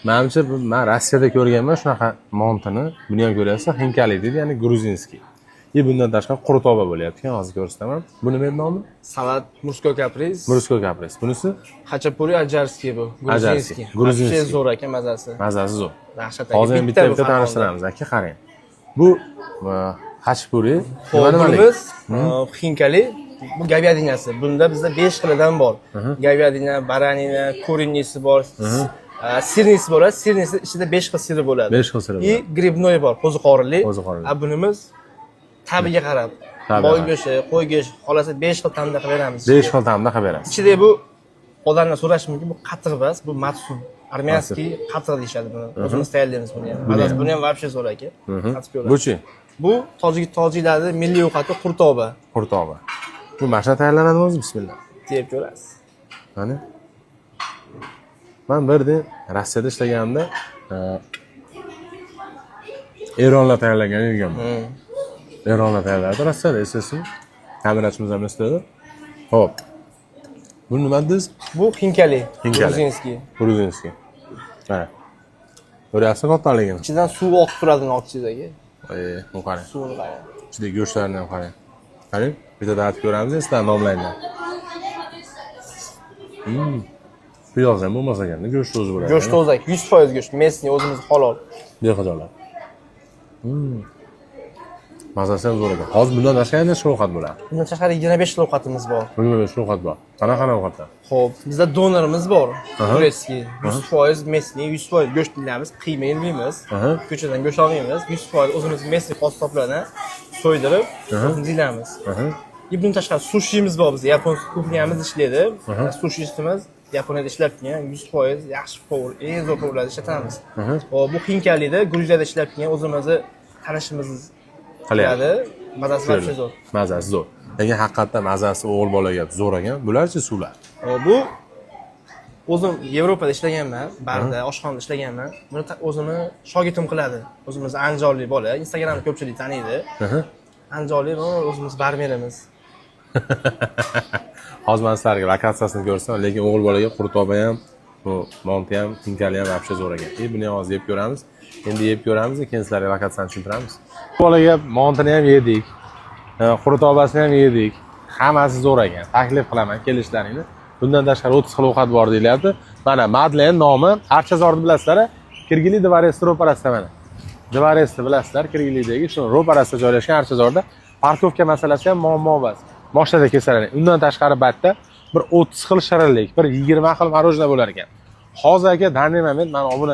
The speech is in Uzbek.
Manimcha, man Rossiyada ko'rganman shunaqa montini. Buni ham ko'ryapsiz, xinkali deydi, ya'ni грузинский. И bundan tashqari qurutoba bo'lyapti ekan, hozir ko'rsataman. Bu nima edi nomi? Salat "Морской каприз". "Морской каприз". Bunisi? Xachapuri аджарский bu. Аджарский. Грузинский. Грузинский. Вообще zo'r ekan mazasi. Mazasi zo'r. Dahshat aka. Hozir ham bitta bu bitta farqi. Tanishtiramiz. Aka, qarang. Bu xachapuri Xo'p, nima nimalik? Bunimiz xinkali, bu говядина si. Bunda bizda 5 xilidan bor. Говядина, баранина, куриный si bor. Сырный si bo'ladi. Сырный si ichida 5 xil сыр i bo'ladi. 5 xil сыр i И грибной bor, qo'ziqorinli. Qo'ziqorinli. A bunimiz tabiga qarab. Tabiga Moy qarab. Go'shti, qo'y go'shti, xolasa 5 xil ta'mda qilib beramiz. 5 xil ta'mda qilib berasiz. Ichida bu odamlar so'rashi mumkin, bu qatiq emas, bu matsun. Армянский qatiq deyishadi buni. O'zimiz tayyorlaymiz buni ham. Buni Mazasi ham. buni ham вообще zo'r aka. Tatib ko'radi. Buchi? Bu tojiklarning milliy ovqati, qurtoba. Qurtoba. Bu mana shunaqa tayyorlanadimi o'zi? Bismillah. Yeb ko'rasiz. Mana. Man birden Rossiyada ishlaganimda Eronlar tayyorlagan yeganman. Eronlar tayyorlardi Rossiyada, eslasizmi? Kamerachimiz ham eslaydi. Xo'p. Bu nima dedingiz? Bu xinkali, Xinkali. грузинский. Грузинский. Mana. Ko'ryapsiz kattaligini? Ichidan suv oqib turadi ochsangiz aka. Ey, bu qarang. Suvini qarang. Ichidagi go'shtlarni ham qarang. Qarang, bitta tatib ko'ramiz, sizlar nomlayman. Piyoz ham bo'lmasa ekanda, go'sht o'zi bo'ladi. Go'sht o'zi aka, 100% go'sht, местный, o'zimiz halol. Bexijolat. Mazasi ham zo'r ekan. Hozir bundan tashqari nechta ovqat bo'ladi? Bundan tashqari 25 xil ovqatimiz bor. 25 ovqat bor. Qanaqa qanaqa ovqatlar? Xo'p, bizda donerimiz bor. Турецкий, 100% местный, 100% go'sht ilaymiz, qiyma ilmaymiz. Ko'chadan go'sht olmaymiz. 100% o'zimiz местный qassoblardan so'ydirib, o'zimiz ilaymiz. И bundan tashqari sushimiz bor bizda. Yapon кухня miz ishlaydi. Sushistimiz Yaponiyada ishlab kelgan, 100% yaxshi повар, eng zo'r повар larni ishlatamiz. Xo'p, bu xinkalida Gruziyada ishlab kelgan o'zimizni tanishimiz Qilyapti. qiladi. Mazasi вообще zo'r. Mazasi zo'r. Lekin haqiqatda mazasi, o'g'il bolaga, zo'r ekan. Bularchi, suvlar? Xo'p, bu o'zim Yevropada ishlaganman, barda, oshxonada ishlaganman. Buni o'zimni shogirdim qiladi. O'zimiz andijonlik bola, Instagramda ko'pchilik taniydi. Andijonlik, bu o'zimiz barmenimiz. Hozir man sizlarga lokatsiyasini ko'rsam, lekin o'g'il bolaga qurtoba ham, bu monti ham, xinkali ham вообще zo'r ekan. И buni ham hozir yeb ko'ramiz. Endi yeb ko'ramiz, keyin sizlarga lokatsiyani tushuntiramiz. Bolaga montini ham yedik, qurutobasini ham yedik. Hammasi zo'r ekan. Taklif qilaman kelishlaringni. Bundan tashqari 30 xil ovqat bor deyilyapti. Mana, Madlen nomi, Archazorni bilasizlar, Kirgili дворец ro'parasida mana. Дворец ni bilasizlar, Kirgilidagi shu ro'parasida joylashgan, Archazorda. Парковка masalasi ham muammo emas. Mashinada kelsalar. Undan tashqari batda bir 30 xil shirinlik, bir 20 xil мороженое bo'lar ekan. Hozir aka, данный момент mani obuna